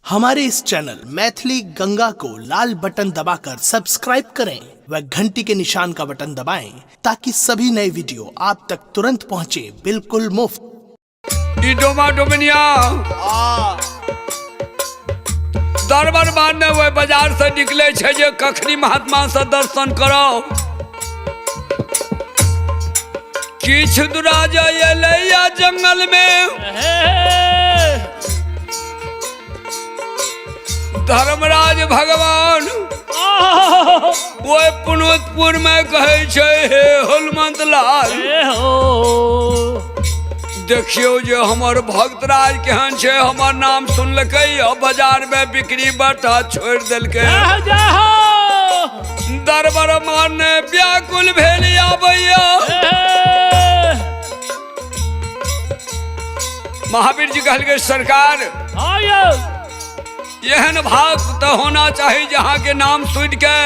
हमारे इस चैनल मैथिली गंगा को लाल बटन दबाकर सब्सक्राइब करें व घंटी के निशान का बटन दबाएं ताकि सभी नए वीडियो आप तक तुरंत पहुंचे बिल्कुल मुफ्त। ई डोमा डोमनिया दरबार मारने ओहि बाजार से निकले छै जे कखनी महात्मा से दर्शन करो। किछु दूरा जे एलै या जंगल में धर्मराज भगवान ओहि पुनोतपुर में कहै छै, हे हनुमंत लाल, देखियौ जे हमर भक्तराज केहन छै। हमर नाम सुनलकै आ बाजार में बिक्री बटा छोड़ि देलकै। दरबार मारने व्याकुल भेल आबैया। महावीर जी कहलकै, सरकार, एहन भाग तऽ होना चाही जहाँ के नाम सुनि के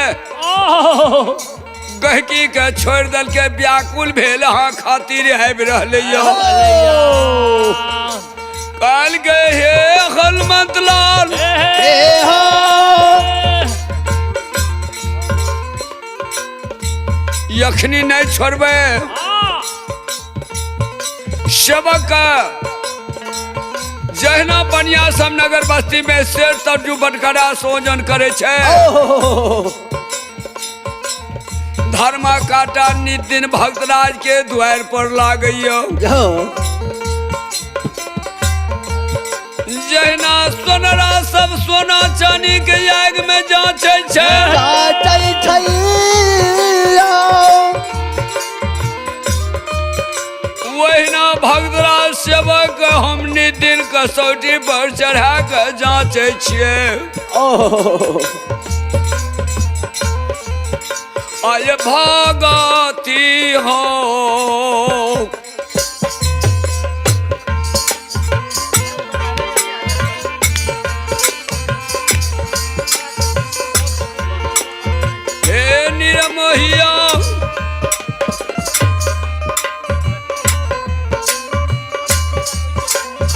गहकी के छोड़ि देलकै, व्याकुल भेल अहाँ खातिर आबि रहलै। कहलकै, हे हनुमंत लाल, यखनी नहि छोड़बै सेवक। जहिना बनिया सब नगर बस्ती में शेर तरजू बटखरा सोजन करे छै, धर्मा काटा नित दिन भक्तराज के द्वार पर लागैया। जहिना सोनरा सब सोना चानी के आग में जांचै छै, वहिना भक्तराज सेवक हम नित दिन कसौटी पर चढ़ा के जांचै छियै। आय भगती हो हे निरमोहिया,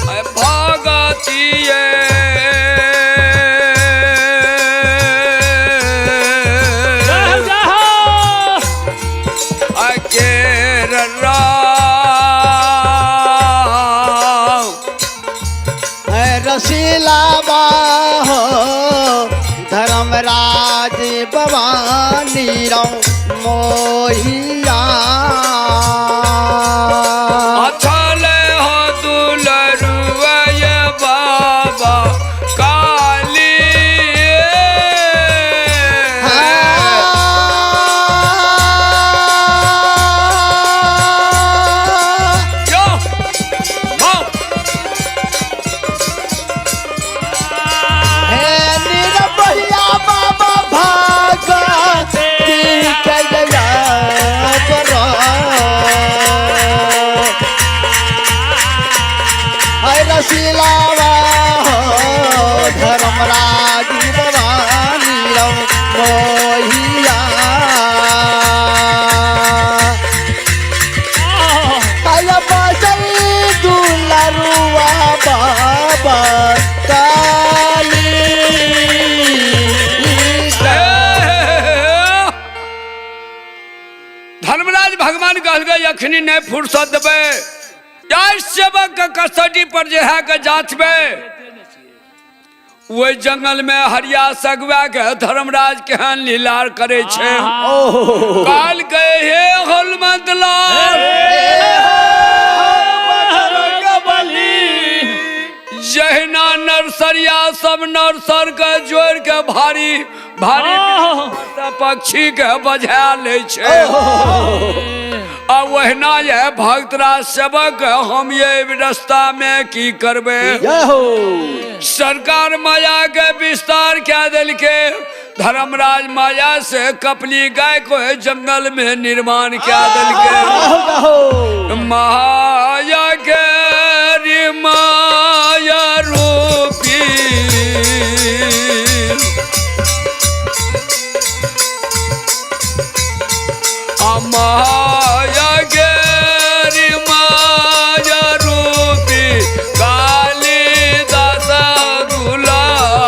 आय भगती रसीला बाहो धर्मराज भवानी रो मोहिया। अछल हो दुलरुआ बाबा काली। यो, माँ। हे निरभया बाबा भागती के जया करो। है रसीला बाहो धर्मराज भवानी रो मोहिया। आय बसई दुलरुआ बाबा काली। धर्मराज भगवान कहलकै, अखनी नहि फुर्सत देबै, जाहि सेवक के कसौटी पर जे है के जांचबै। ओहि जंगल में हरिया सगुआ के धर्मराज केहन लीलार करे छै। कहलकै, हे हनुमंत लाल, जहिना नर्सरिया सब नर्सर के जोड़ के भारी भारी पक्षी के बजा लै छै, आ ओहिना ये भक्तराज सेवक हम ये रास्ता में की करबै। सरकार माया के विस्तार क्या देलके, धर्मराज माया से कपली गाय को जंगल में निर्माण क्या देलके। माया के माया रूपी माया के माया रूपी कालिदास दुलारुआ।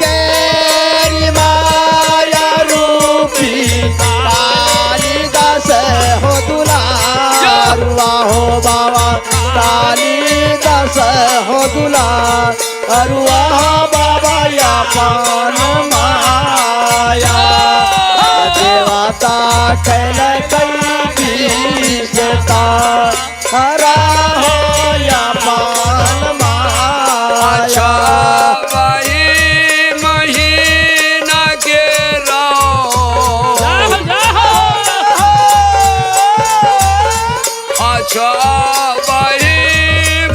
केरी माया रूपी कालिदास हो दुलारुआ हो बाबा कालिदास हो दुलारुआ बाबा या पान माया देवता कैल कई सता हरा हो या पान माया। अच्छा वही महीना के राव। अच्छा वही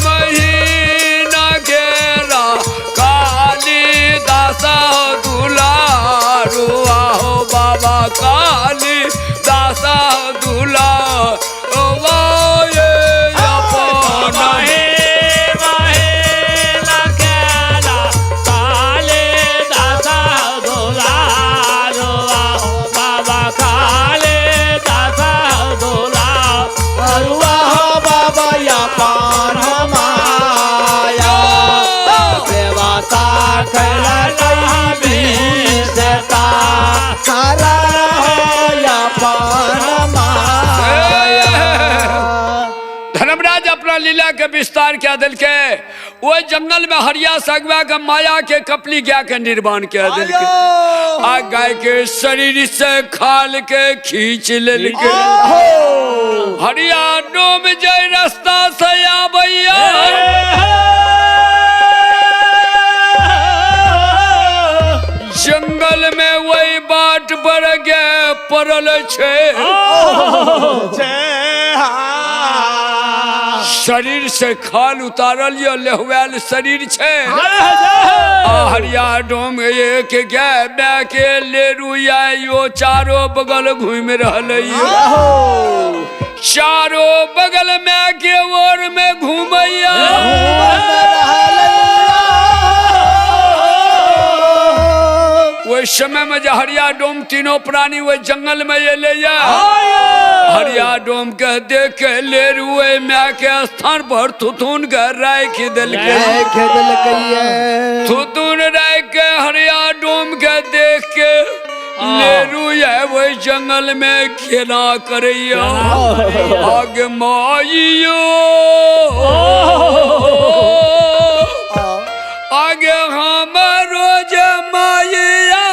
महीना के राव कालिदास दुलारुआ हो बाबा कालिदास दुलारुआ ये अपन अरुआ हो बाबा या पान माया देवता कैला सता हरा हो या पान माया। धर्मराज अपना लीला के विस्तार क्या दिल के वो जंगल में हरिया सगवा के माया के कपली गया के निर्माण किया दिल के आ गाय के शरीर से खाल के खींच लेल के हरिया डूब जाए रास्ता से आबैया जंगल में वही बाट पर गे पड़ल छे शरीर से खाल उतारल यो लेहुआल शरीर छे आ हरिया डोम एक गाय बै के लेरू यो चारो बगल घूम रहल यो चारो बगल में के ओर में घूमैया ओहि समय में जे हरिया डोम तीनों प्राणी ओहि जंगल में एलै या हरिया डोम के देख के लेरू ओहि माय के स्थान पर थुथुन के राखि देलकै। थुथुन राखि के हरिया डोम के देख के लेरू ये ओहि जंगल में खेला करैया। आगे माइयो आगे हमारो जमाइया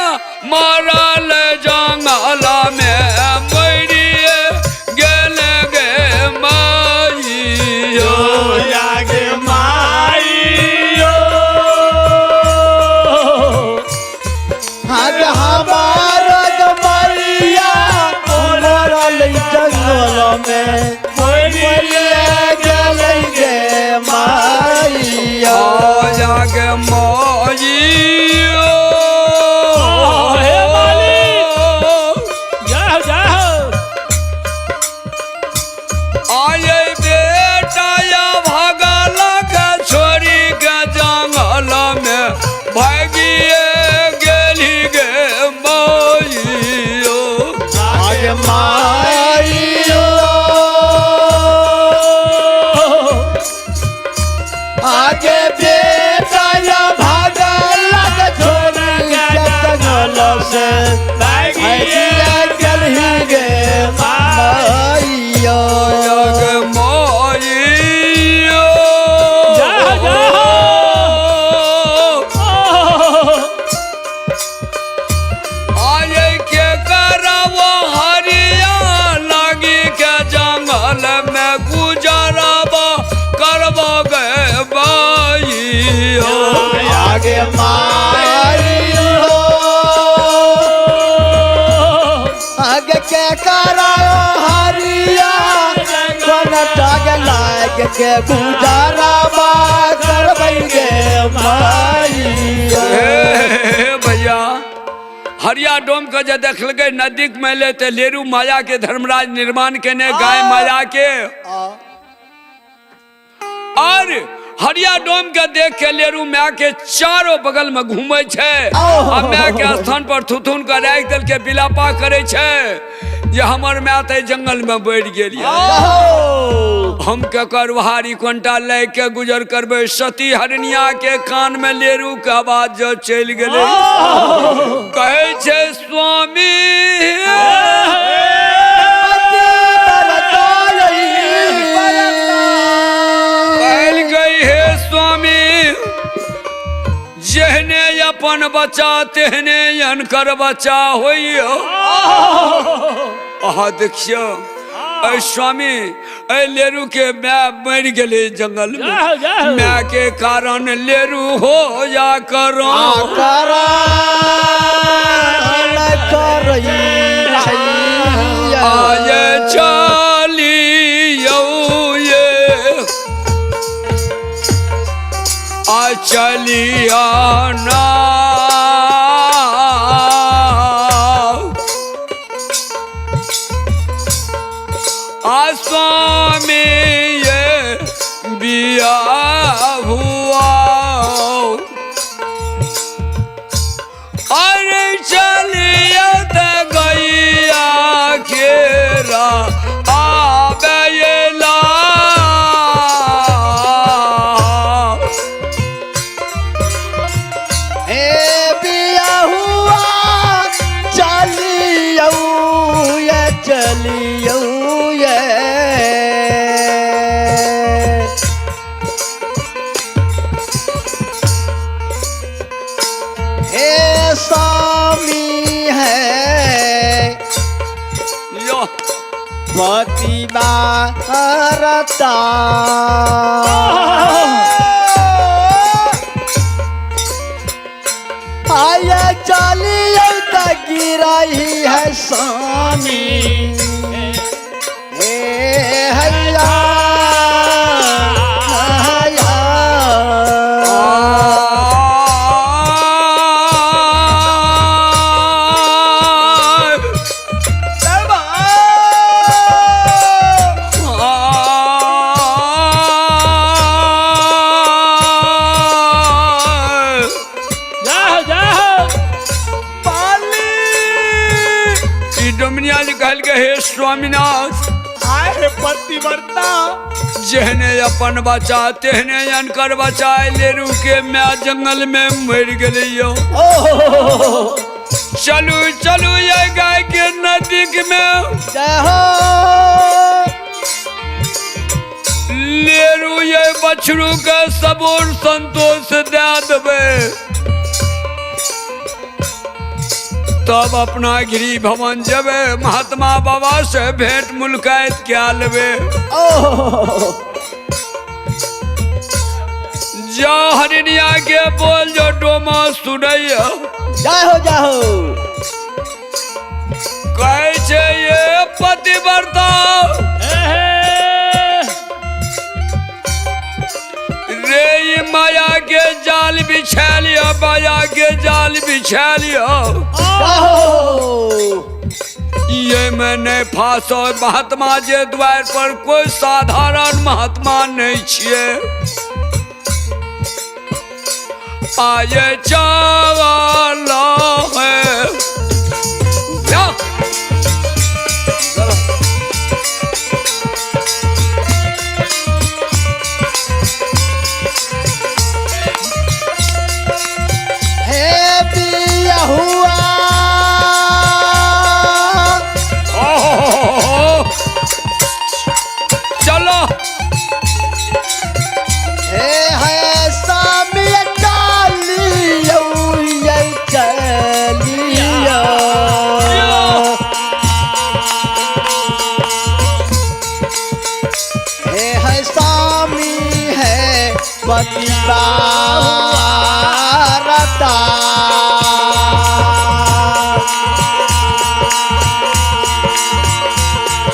मारल जंगल में मरिए गेल गे माइयो। जंगल में मरिया गेल गे माइया। आगे माइयो हे मालिक। आये बेटा या भगल के छोरी के जंगल में भागिए गेली गे माइयो। आगे माइयो आगे बेटा या भागल के छोरी के जंगल से भागिया गेलही गे माइयो। आगे माइयो आये के करब हरिया लागी के जंगल में गुजरब करब गे बाइयो। आगे माइयो आगे के करायो हरिया कोन टाग लाग के गुजारा बा करबै गे माइयो। हे भैया हरिया डोम के जे देखलकै नदीक में ले ते लेरू माया के धर्मराज निर्माण केने गाय माया के और हरिया डोम के देख के लेरू माय के चारों बगल में घूमे छै आ माय के स्थान पर थुथुन के राखि देलकै बिलापा करे छै जे हमर माय तऽ जंगल में बढ़ि गेल यऽ। हम केकर भारी कोनटा लय के गुजर करबै। सती हरनिया के कान में लेरू के आवाज जो चलि गेलै। कहै छै स्वामी कहल गई हे स्वामी, जेहने अपन बच्चा तेहने अनकर बच्चा होइयो। अहाँ देखियौ ऐ स्वामी, ऐ लेरू के my मरि गेलै जंगल में। My के कारण लेरू हो या करो आय चलियौ ये आ चलिया ना। आ स्वामी ये बिया हुआ, अरे चलिया त गैया केरा आबेला। हे बिया हुआ चलियौ ये चलियौ ये। हे स्वामी है यो प्रतिभा रता। आया चलियो त गिरही है स्वामी। हे हैया हैया। डोमिनिया जी कहल के हे स्वामीनाथ, आए हे पतिव्रता, जेहने अपन बचा तेहने अनकर बचा। लेरू के my जंगल में मर गेलै। चलू चलू ये गाय के नदीक में जय हो। लेरू ये बछरू के सबूर संतोष दे देबै, तब अपना गिरी भवन जेबै, महात्मा बाबा से भेंट मुलाकात क्या लेबै। जा हरिनिया के बोल जो डोमा सुनैया। जय हो जय हो। कहै छै ये पतिव्रता रे, ई माया के जाल बिछा लियो, माया के जाल बिछा लियो, जय हो। ये में नहीं फांसो। महात्मा जे द्वार पर कोई साधारण महात्मा नहीं छिए। आये चावल है जा। हे बिया हुआ ओहो, चलो। हे है स्वामी चलियो ये चलियो। हे है स्वामी है पतिव्रता।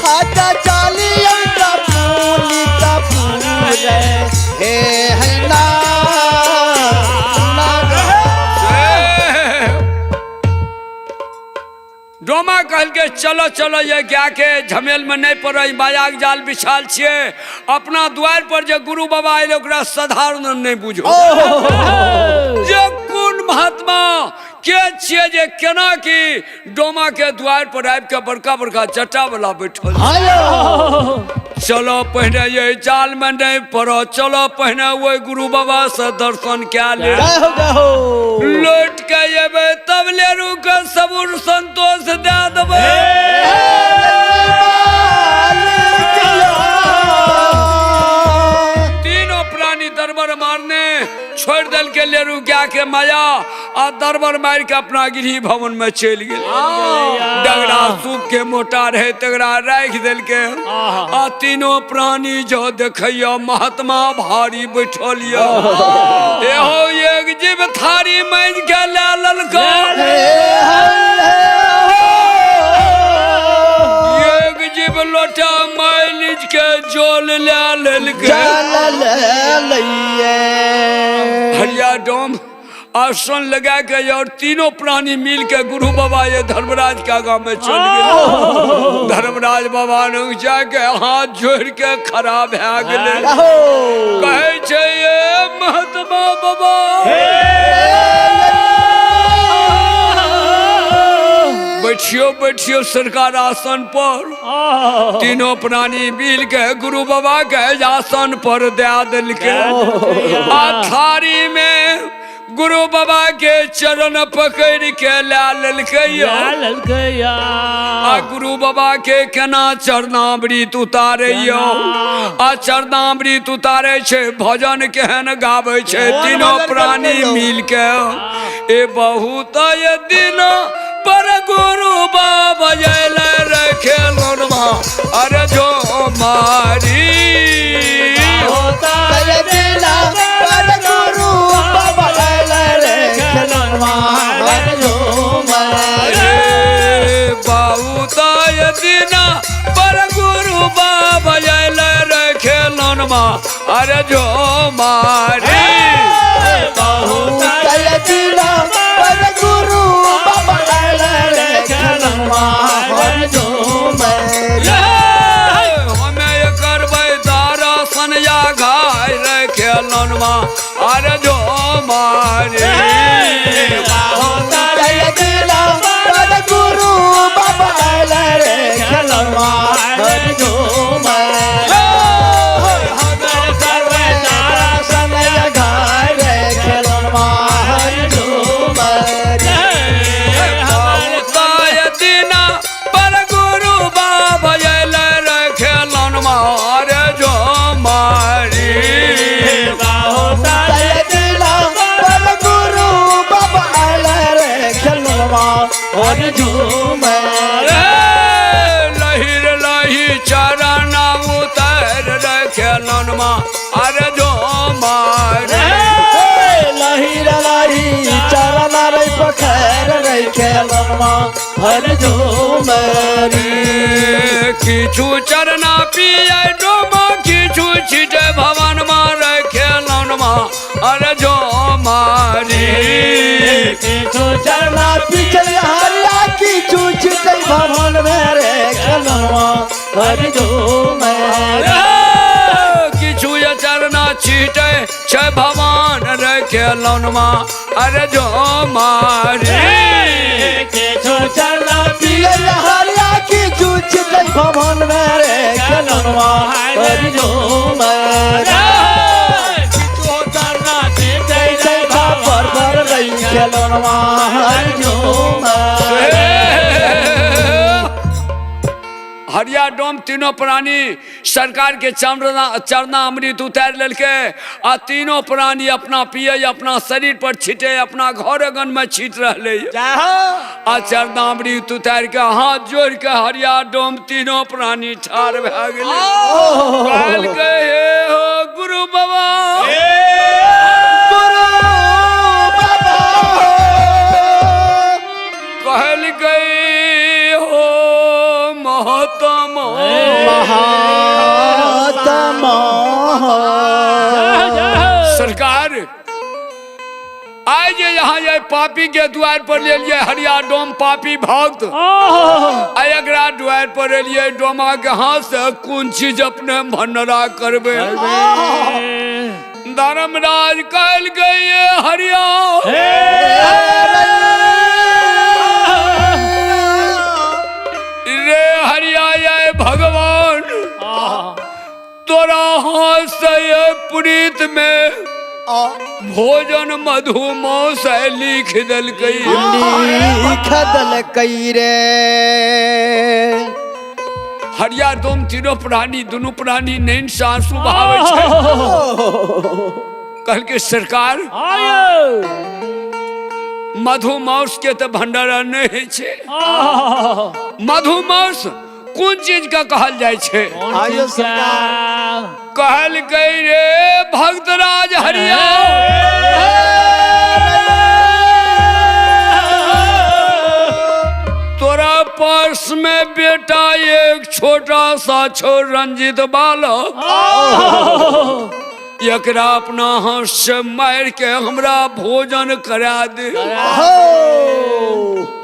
हाथ चलियो तपूली तपूरे। हे है ना डोमा कहल के चलो चलो ये क्या के झमेल में नहीं पड़े, माया के जाल बिछाल छिए। अपना द्वार पर जे गुरु बाबा आयल ओकरा साधारण नहीं बुझो। जे कोन महात्मा के छियै जे केना की डोमा के द्वार पर आबि के बड़का बड़का जटा वाला बैठल छै। चलो पहिने ये जाल में नहीं पड़ो, चलो पहिने ओहि गुरु बाबा से दर्शन कए ले, जय हो जय हो। लौट के एबै तब लेरू के सबूर संतोष दए देबै। तीनों प्राणी दरबार मारने छोड़ दल के लेरू गाय के माया आ दरबार मार के अपना गृह भवन में चलि गेल। डगरा सूप के मोटा रहे तगड़ा राखि देलके आ तीनों प्राणी जो देखैया महात्मा भारी बैठल यऽ। एहो एक जीव थारी मांजि के लए लेलकै, एक जीव लोटा मालिज के जल लए लेलकै। हरिया डोम आसन लगा के और तीनों प्राणी मिल के गुरु बाबा ये धर्मराज के आगा में चल गए। धर्मराज बाबा ने जाके हाथ जोड़ के खड़ा भए गेलै। कहै छै ये महात्मा बाबा, बैठियो बैठियो सरकार आसन पर। तीनों प्राणी मिल के गुरु बाबा के आसन पर दे देलकै आ थारी में गुरु बाबा के चरण पकड़ के लए लेलकै आ गुरु बाबा के केना चरणामृत उतारै आ चरणामृत उतारै छै, भजन केहन गाबै छै तीनों प्राणी मिल के। ए बहुत दिन पर गुरु बाबा अयलै रे खेलनमा अरे जो मारी बहुत दिन पर गुरु बाबा अयलै रे खेलनमा अरे जो मारी हमे करबै दर्शन या गाय रे खेलनमा अरे जो मारी दिना पर गुरु बाबा अयलै रे खेलनमा अरे जो मारी लहिर लही चरण उतर रे खेलनमा अरे जो मारी किछु चरना पियै डोमा किछु छिटै भवन रे खेलनमा अरे जो मारी किछु चरना छिटै छै भवन रे खेलनमा अरे जो मारी हरिया डोम तीनों प्राणी सरकार के चरना अमृत उतार लेलकै आ तीनों प्राणी अपना पिए अपना शरीर पर छिटे अपना घर आंगन में छीट रहले आ चरणामृत उतार के हाथ जोड़ के हरिया डोम तीनों प्राणी ठाढ़ भए गेलै। कहलकै हे हो गुरु बाबा, कहलकै हो महात्मा सरकार आइ जे यहाँ ये पापी के द्वार पर एलियै हरिया डोम पापी भक्त आ एकरा द्वार पर एलियै डोमा के हाथ से कोन चीज अपने भंडरा करबै। धर्मराज कहलकै हरिया तोरा हाथ से ये प्रीत में भोजन मधु मौस लिख देलकै। लिख देलकै रे। हरिया दोम तीनों प्राणी दुनू प्राणी नैन से आंसू बहाबै छै। कहलकै सरकार मधु मांस के तऽ भंडारा नहि होइ छै। मधु मांस कोन चीज के कहल जाइ छै? आयो सरकार। कहलकै रे भक्तराज हरिया तोरा पास में बेटा एक छोटा सा छो रंजित बालक, एकरा अपना हाथ से मार के हमरा भोजन करा दे।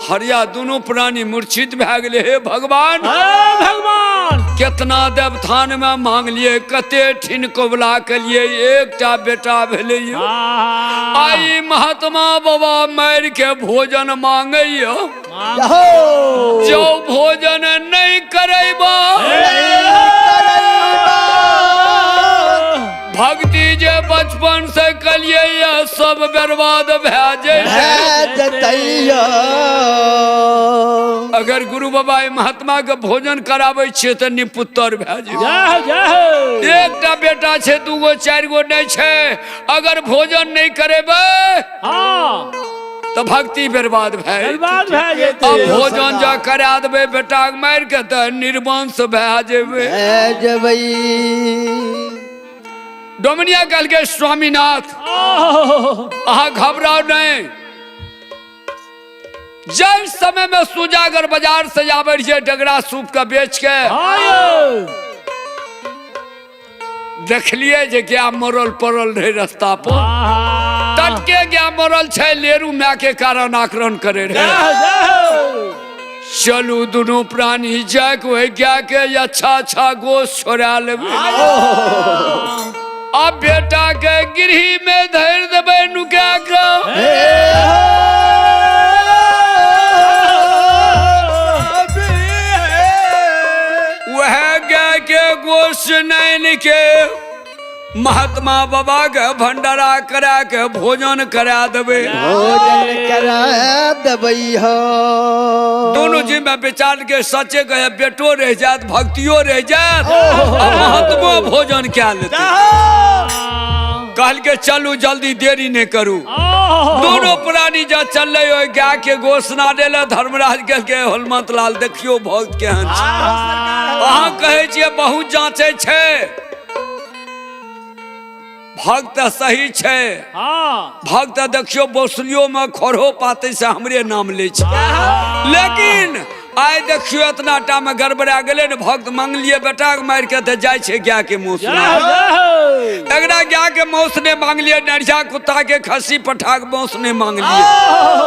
हरिया दुनू प्राणी मूर्छित भए गेलै। हे भगवान भगवान केतना देवथान में मांगलिए, कते ठिन कबला के लिए एकटा बेटा भेलै। आई महात्मा बाबा मार के भोजन मांगैया, जो भोजन नहीं करेबा भक्ति जे बचपन से कलिए सब बर्बाद भए जैतै। अगर गुरु बाबा महात्मा के भोजन कराबै छियै तऽ निपुत्तर भए जेबै। एकटा बेटा छै, दूगो चारि गो नहि छै, अगर भोजन नहि करेबै तऽ भक्ति बर्बाद भए जेतै। अब भोजन जँ करा देबै बेटा के मारि के तऽ निर्वंश भए जेबै। डोमनिया कहलकै स्वामीनाथ अहाँ घबराउ नहीं, जै समय में सुजागर बाजार से आबै रहियै डगरा सूप के बेच के देखलिए जे गाय मरल पड़ल रहे रास्ता पर, टटके गाय मरल छै, लेरू my के कारण आकरण करे रहे। चलू दुनू प्राणी जाके ओहि गाय के अच्छा अच्छा गोश छोड़ा लेबै, अब बेटा के गिरही में धरि देबै नुका के। वह गाय के गोश नैन के महात्मा बाबा के भंडारा करा के भोजन करा देबै। भोजन करा देबै हो। दोनों जी में विचार के सचे कहे बेटो रह जात, भक्तियो रह जात, महात्मा भोजन क्या लेते। कहल के चलू जल्दी देरी नहीं करू। दोनों प्राणी जा चल रहे गाय के घोषणा देले। धर्मराज कहल के हनुमत लाल देखियो भक्त केहन छै, अहाँ कहै छियै बहुत जांचै छै, भक्त सही छै, भक्त देखियो बौसलियो में खड़ो पाते से हमरे नाम लै छै, लेकिन आइ देखियो इतना टा में गड़बड़ा गेलै ने, भक्त मांगलिए बेटा के मारि के तऽ जाइ छै गाय के मौस। एकरा गाय के मौस नहि मांगलिए, नरिया कुत्ता के खस्सी पठा के मौस नहि मांगलिए,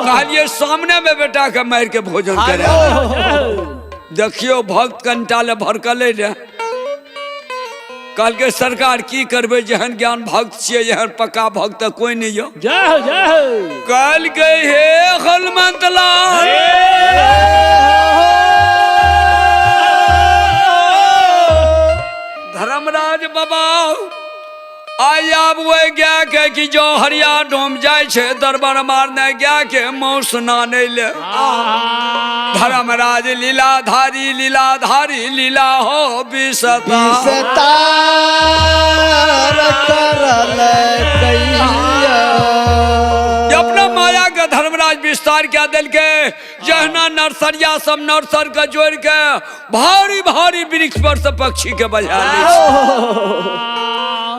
कहलिए सामने में बेटा के मारि के भोजन करे। देखियो भक्त कनिटा ले भड़कलै रे, कहलकै सरकार की करबै, जेहन ज्ञान भक्त छियै एहन पक्का भक्त तऽ कोइ नहि यऽ। कहलकै हे हनुमंत लाल धर्मराज बाबा आइ आब ओहि गाय के कि जो हरिया डोम जाइ छै दरबार मारने गाय के मौस नानै ले। धर्मराज लीलाधारी लीलाधारी लीला हो विसता अपना माया के धर्मराज विस्तार क्या देलकै। जहना नर्सरिया सब नर्सर के जोड़ के भारी भारी वृक्ष पर से पक्षी के बजा लै छै।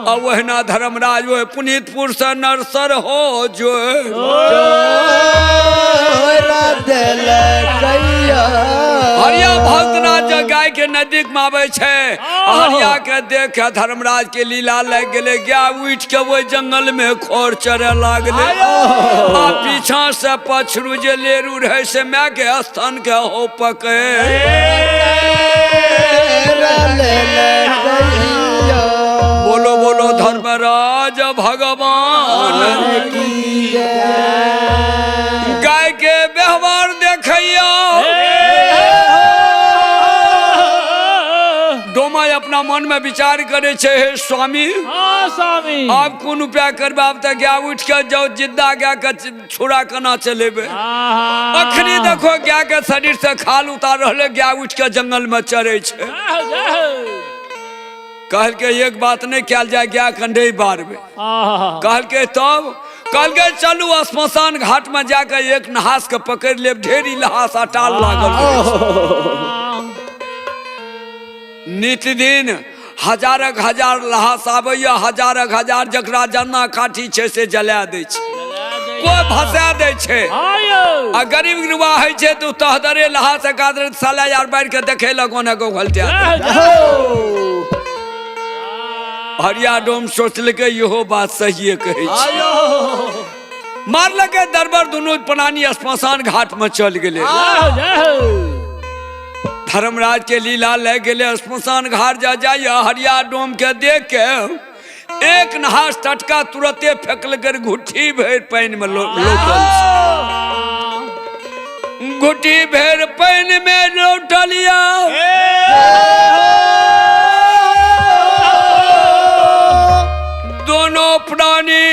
आ ओहिना धर्मराज ओहि पुनीतपुर से नर्सर हो जो हरिया भक्तराज गाय के नजदीक में आबै छै, हरिया के देख के धर्मराज के लीला लागि गेलै। गाय उठि के ओहि जंगल में खोर चढ़े लागलै, आ पीछा से पछरू जे लेरू रहे से my के स्तन के हो पकड़। बोलो बोलो धर्मराज भगवान की जय। गाय के व्यवहार देखैया डोमा अपना मन में विचार करे छै, हे स्वामी, हाँ स्वामी, आब कोन उपाय करबै? आब तऽ गाय उठि कऽ जाउ, जिद्दा गाय के छुरा केना चलेबै? अखनी देखो गाय के शरीर से खाल उतार रहलै, गाय उठि कऽ जंगल में चरै छै। कहलकै एक बात नहि कयल जाय, गाय के नहि बारबै। कहलकै तब? कहलकै चलू श्मशान घाट में जाके एक नहास के पकड़ि लेब, ढेरी लहास अटाल लागल रहै छै। नित दिन हजारक हजार लहास आबैया, हजारक हजार जकरा जन्ना काठी छै से जला दै छै, कोइ भसा दै छै। आ गरीब गुरबा होइ छै तऽ तहदरे लहास एकादरे साला यार बाढ़ि के देखे लगोने को घलटा। हरिया डोम सोचलकै इहो बात सहिए कहै छै। मारलकै दरबर, दुनू प्राणी श्मशान घाट में चल गेलै। धर्मराज के लीला ले गेलै श्मशान घाट। जा जाइए हरिया डोम के देख के एक नहास टटका तुरते फेकलकै, घुट्ठी भरि पानि में लौटल छै। घुट्ठी भरि पानि में लौटल या दोनों प्राणी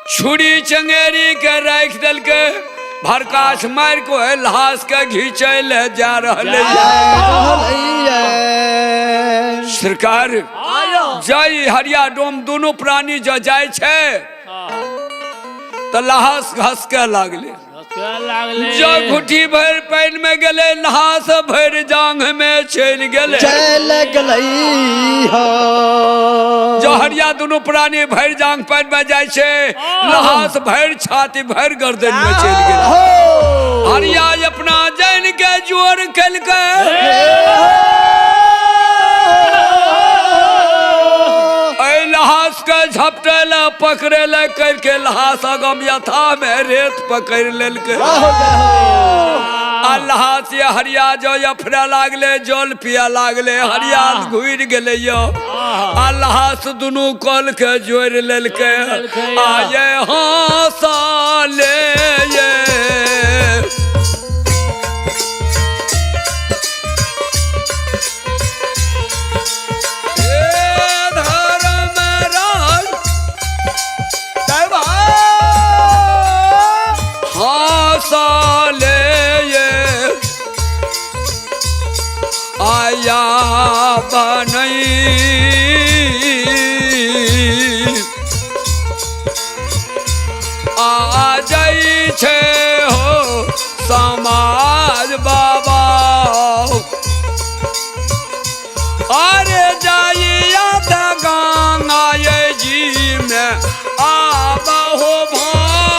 छुरी चंगेरी के राखि देलकै, भरकाश मारि के ओहि लहास के घीचै ले जा रहलै। सरकार जय हरिया डोम दुनू प्राणी ज जाइ छै तऽ लहास घसके लागलै। जो घुटी भरि पानि में गेलै, लहास भरि जांघ में चलि गेलै, चल गेलै हो। जो हरिया दुनू प्राणी भरि जांघ पानि में जाइ छै, लहास भरि छाती भरि गर्दन में चलि गेलै। हरिया अपना जैन के जोर केलकै, एहि लहास के झपटे ले पकड़े ले करके लहास अगम यथा में रेत पकड़ लेलकै। आ लहास ये हरिया जो अफरा लागले, जल पिया लागले, हरिया घुरि गेलै यो। आ लहास दुनू कल के जोड़ि लेलकै। आ ये हंसले ये हे धर्मराज हंसले ये आया बनई आ जाइ छै हो समाज बाबा। अरे जाइया त गंगा ये जी में आब हो भाषा।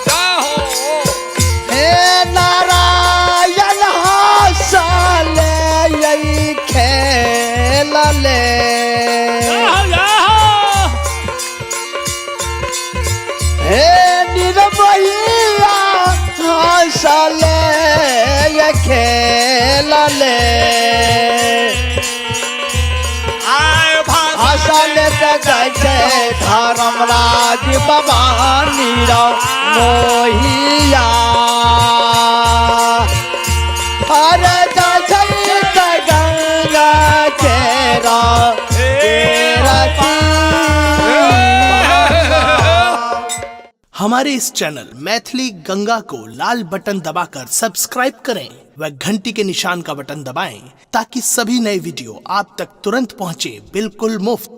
जाहो। हे नारायण हंसले यही खेलले। हे निर्मैया हंसले ये खेलले। हंसले त जाइ छै धर्मराज बाबा नीरव मोहिया। अरे जाइ छै त गंगा केरा केरा की। हमारे इस चैनल मैथिली गंगा को लाल बटन दबाकर सब्सक्राइब करें व घंटी के निशान का बटन दबाएं ताकि सभी नए वीडियो आप तक तुरंत पहुंचे बिल्कुल मुफ्त।